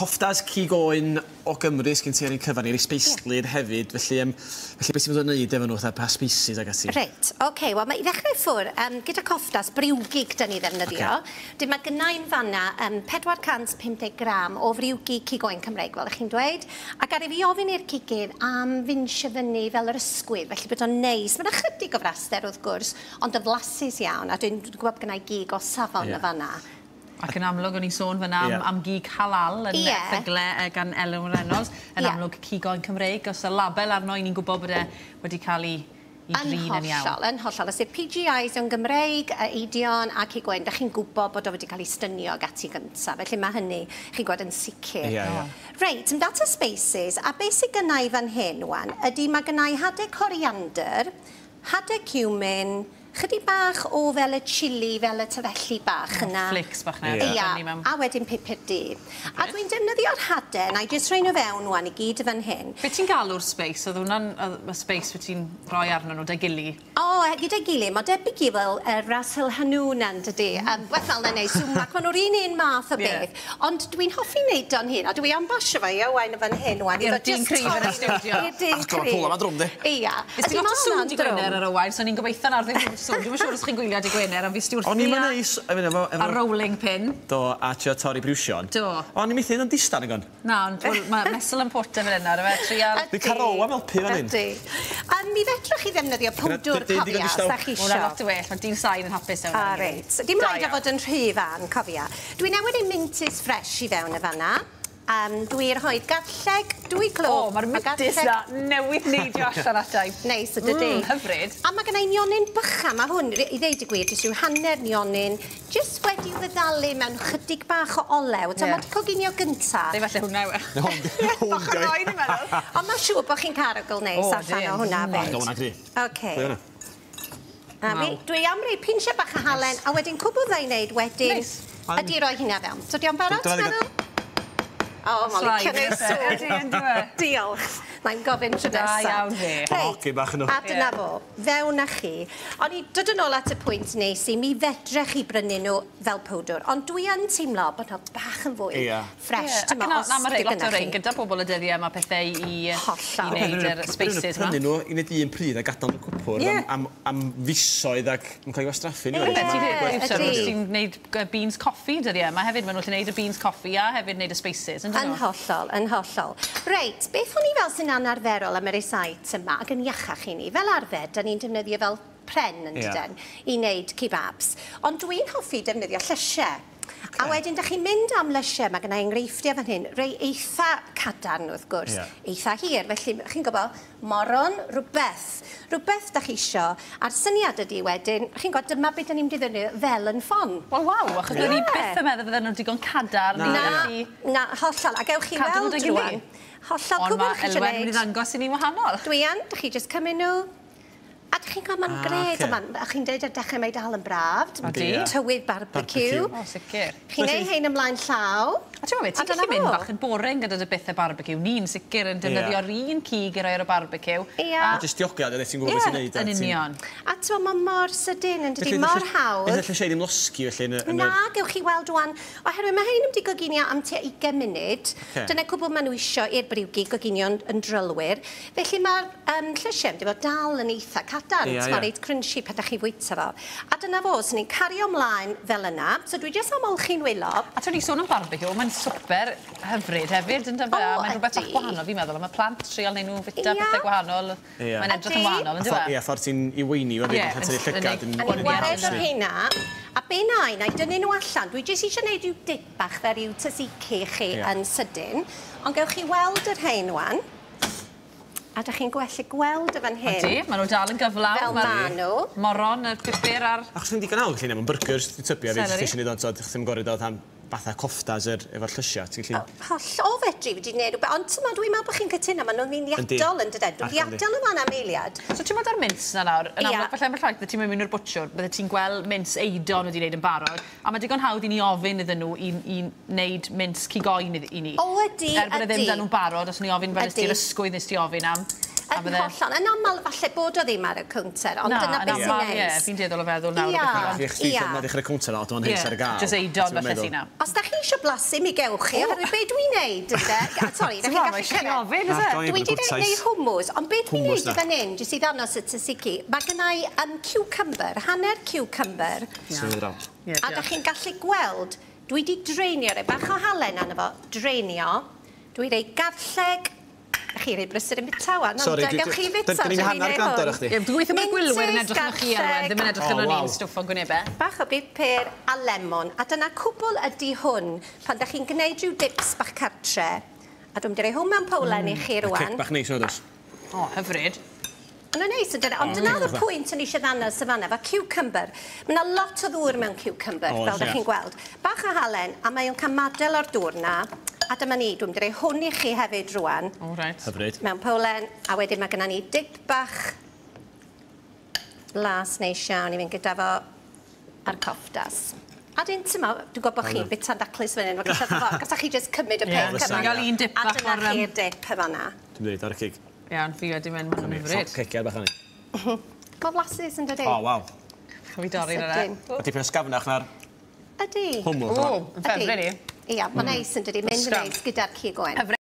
Coftas cig oen o Gymru sgyn ti ar ein cyfan ni, rei sbeislyd hefyd, felly, felly beth ti'n mynd o'n neud efo nhw, fatha pa spices ag ati? Reit, oce, okay, wel, i ddechrau ffwr, gyda coftas, briwgig da ni ddefnyddio. Okay. Dyn mae gynnau'n fanna 450 gram o friwgig cig oen Cymreig, fel ych chi'n dweud. Ac ar i fi ofyn i'r cigydd am finsio fyny fel yr ysgwydd, felly bod o'n neis. Mae'n ychydig o fraster wrth gwrs, ond y flasus iawn, a dwi'n gwybod gynnau gig o safon y fanna. Ac yn amlwg, o'n i'n sôn fan'na am gig halal yn erthygle gan Elwyn Reynolds. Yn amlwg cig oen Cymreig. Os y label arno, i ni'n gwybod bod e wedi cael ei drin yn iawn. Yn hollol. Os yw'r PGIs yn Gymreig, eidion a cig oen, da chi'n gwybod bod o wedi cael ei stynio ag ati gyntaf. Felly mae hynny, chi'n gwybod, yn sicr. Reit, yn data spices, a beth sydd gynna i fan hyn, wan, ydy mae gynna i hadau coriander, hadau cumin, chydig bach o fel y chili, fel y tafelli bach yna. Flakes bach na. Ia, a wedyn pupur du. A dwi'n defnyddio'r hadau, na i jyst rhoi nhw fewn wan i gyd fan hyn. Be ti'n galw'r space? Oedd hwnna'n y space wyt ti'n rhoi arno nhw, dy gili? O, gyda'i gilydd, mae debyg i fel Ras el Hanoun yn dydy. Wel fel na neu sumac, maen nhw'r un math o beth. Ond dwi'n hoffi wneud o'n hyn, a dwi am basio fe i Owain fan hyn wan. I'r dyn cryf yn y stiwdio. I'r dyn cryf. Ach, mae pwl yma drwm, di. Ia. Ys ti lot o sŵn di Gwener ar Owain, so ni'n gobeithio nawr ddim sŵn. Dwi'm yn siŵr os chi'n gwylio di Gwener, ond fi sti wrthi O'n i'n neis a rolling pin. Do, a trio torri briwsion. Do. O'n i'n methu un o'n distan yn gon. Na, ond mae mesel yn porter fel yna, rfe, trial. Dwi'n carol am helpu fan hyn. Ydy. Mi fedrwch chi ddefnyddio powdwr, cofia, os da chi isio. Hwna lot o well, mae dyn sain yn hapus iawn. A reit. Dim rhaid o fod yn rhy fan, cofia. Dwi newydd ei mintys fresh i fewn y fanna. Dwi'n rhoi garlleg, 2 clwb. O, mae'r mintys na newydd neidio allan ata i. Neis, ydydi? Hyfryd. A mae gynna i nionyn bychan. Mae hwn, i ddeud y gwir, jyst rhyw hanner nionyn, jyst wedi fyddalu mewn chydig bach o olew. Yeah. Mae'n coginio gynta. Deu falle hwnna yw e. Bach o roen, i'n meddwl. Ond mae'n siŵr bod chi'n carogl neis allan o hwnna fyd. O, hwnna gry. Oce. Dwi am roi pinsiau bach o halen, a wedyn cwbl dda i wneud wedyn ydy roi hynna fewn. So, di o'n barod, ti'n meddwl? O, mae'n licio neud sŵn. Diolch. Mae'n gofyn tro nesaf. Da iawn fi. Reit, a dyna fo. Fewn â chi. O'n i dod yn ôl at y pwynt nes i, mi fedrech chi brynu nhw fel powdwr, ond dwi yn teimlo bod nhw bach yn fwy ffresh. Ac na, mae rhai lot o rein gyda pobl y dyddiau yma pethau i wneud yr spices yma. Prynu nhw i wneud un pryd a gadael nhw'n cwpwrdd am fisoedd ac yn cael ei wastraffu. Ti'n gwneud beans coffee dyddiau yma hefyd. Maen nhw'n gallu gwneud y beans coffee a hefyd gwneud y spices. Yn hollol, yn hollol. Reit, beth o'n i fel sy'n anarferol am y rysait yma ac yn iachach i ni? Fel arfer, da ni'n defnyddio fel pren yn dydyn i wneud kebabs. Ond dwi'n hoffi defnyddio llysiau. A wedyn, da chi'n mynd am lysiau, mae gynna i enghreifftiau fan hyn, rei eitha cadarn wrth gwrs, eitha hir. Felly, chi'n gwybod, moron, rhywbeth da chi isio. A'r syniad ydy wedyn, chi'n gwybod, dyma beth da ni'n mynd i ddefnyddio fel yn ffon. Wel, waw, achos do'n i byth yn meddwl fydden nhw'n digon cadarn. Na, hollol. A gewch chi weld rwan. Hollol, cwbl chi eisiau gwneud. Ond mae Elwen yn mynd i ddangos i ni wahanol. Dwi yn, da chi jyst cymryd nhw. A dych chi'n gweld, mae'n gred yma. A chi'n dweud ar dechrau mae dal yn braf. Tywydd barbecue. O, sicr. Chi'n neud hein ymlaen llaw. A ti'n gwybod, ti'n gallu mynd bach yn boring gyda dy bethau barbecue. Ni'n sicr yn defnyddio'r un cig i roi ar y barbecue. Ia. A jyst diogel, ti'n gwybod beth ti'n neud. Ie, yn union. A ti'n gwybod, mae mor sydyn yn dydi, mor hawdd. Felly llysiau ddim losgi felly? Na, gewch chi weld rwan. Oherwydd mae hein yn mynd i goginio am tua 20 munud. Dyna cwbl maen nhw isio i'r briwgi goginio yn drylwyr. Felly mae'r llysiau yn mynd i fod dal yn eitha cadarn, yeah, reit crunchy pan da chi fwyta fo. A dyna fo, so ni'n cario ymlaen fel yna. So dwi jyst am olchi'n wylo. A ti'n sôn am barbecue, mae'n swper hyfryd hefyd, yn dyfe? Mae'n rhywbeth bach gwahanol, fi'n meddwl. Mae plant trial neu nhw fwyta pethau gwahanol. Mae'n edrych yn wahanol, yn dyfe? Ie, ffordd ti'n i weini, fe, pan ti'n llygad. A ni'n gwared o'r heina. A be na i dynnu nhw allan. Dwi jyst eisiau gwneud rhyw dip bach fel rhyw tzatziki chi yn sydyn. Ond gewch chi weld yr hein wan. A dych chi'n gwellu gweld y fan hyn. Ydy, maen nhw dal yn gyflawn. Fel maen nhw. Moron, y pupur a'r... Achos chi'n digon hawdd, chi'n am burgers, dwi'n tybio, fi jyst eisiau gwneud o'n tod, chdi ddim gorau dod am fatha coftas efo'r llysiau. Ti'n gallu... Holl o fedri wedi gwneud rhywbeth, ond ti'n dwi'n meddwl bod chi'n cytuno, maen nhw'n ddiadol yn dydyn. Dwi'n ddiadol yn fan am eiliad. So ti'n meddwl ar mince na nawr, yn amlwg, falle ambell waith ti'n mynd i'r bwtsiwr, bydde ti'n gweld mince eidon wedi wneud yn barod, a mae digon hawdd i ni ofyn iddyn nhw i wneud mince cig oen i ni. O, ydy, ydy. Er bod e ddim dan nhw'n barod, os ni ofyn fel nes ti'r ysgwydd nes ti ofyn am. Yn hollol. Yn aml falle bod o ddim ar y cownter, ond dyna beth sy'n neis. Ie, fi'n dueddol o feddwl nawr. Ie, fi'n edrych ar y cownter a dwi'n neis ar y gael. Jyst eidon falle sy'n na. Os da chi eisiau blasu, mi gewch chi, oherwydd be dwi'n neud, ynde? Sori, da chi'n gallu cyrraedd. Dwi wedi neud hummus, ond be dwi'n neud i fan hyn, jyst i ddangos y tzatziki, mae gynna i cucumber, hanner cucumber. A da chi'n gallu gweld, dwi wedi drainio, rhoi bach o halen arno fo, drainio. Dwi rhoi garlleg. Chi rei brysur yn bita wan, ond gewch chi fita. Dyn ni'n hanner gwrando ar chdi. Dwi'n gweithio mae'r gwylwyr yn edrych arnoch chi Alwen, ddim yn edrych arno ni'n stwff o'n gwynebau. Bach o bupur a lemon, a dyna cwbl ydy hwn pan da chi'n gwneud rhyw dips bach cartre. A dwi'n mynd i roi hwn mewn powlen i chi rwan. Cig bach neis o'n oes. O, hyfryd. Ond yn neis, ond dyna oedd y pwynt o'n i eisiau ddangos y fanna, efo cucumber. Mae yna lot o ddŵr mewn cucumber, fel da chi'n gweld. Bach o halen, a mae o'n cael madel o'r dŵr na. A dyma ni, dwi'n mynd i roi hwn i chi hefyd rwan. O, reit. Hyfryd. Mewn powlen, a wedyn mae genna ni dip bach las neis iawn i fynd gyda fo a'r koftas. A dyn, ti'n meddwl, dwi'n gwybod bod chi'n bita'n daclus fan hyn, gallech chi jyst cymryd y peth cyfan. Dwi'n gael un dip bach o'r... A dyna chi'r dip efo na. Dwi'n dweud ar y cig. Iawn, fi wedi mynd, mae'n hyfryd. Ciciau bach arni. Mae'n flasus yn dydi? O, waw. Chael fi dorri ar e. Mae dipyn o sgafnach na'r... Ydy. Hummus. O, yn ffefryn i. Ia, mae'n neis yn dydi, mynd yn neis gyda'r cig oen.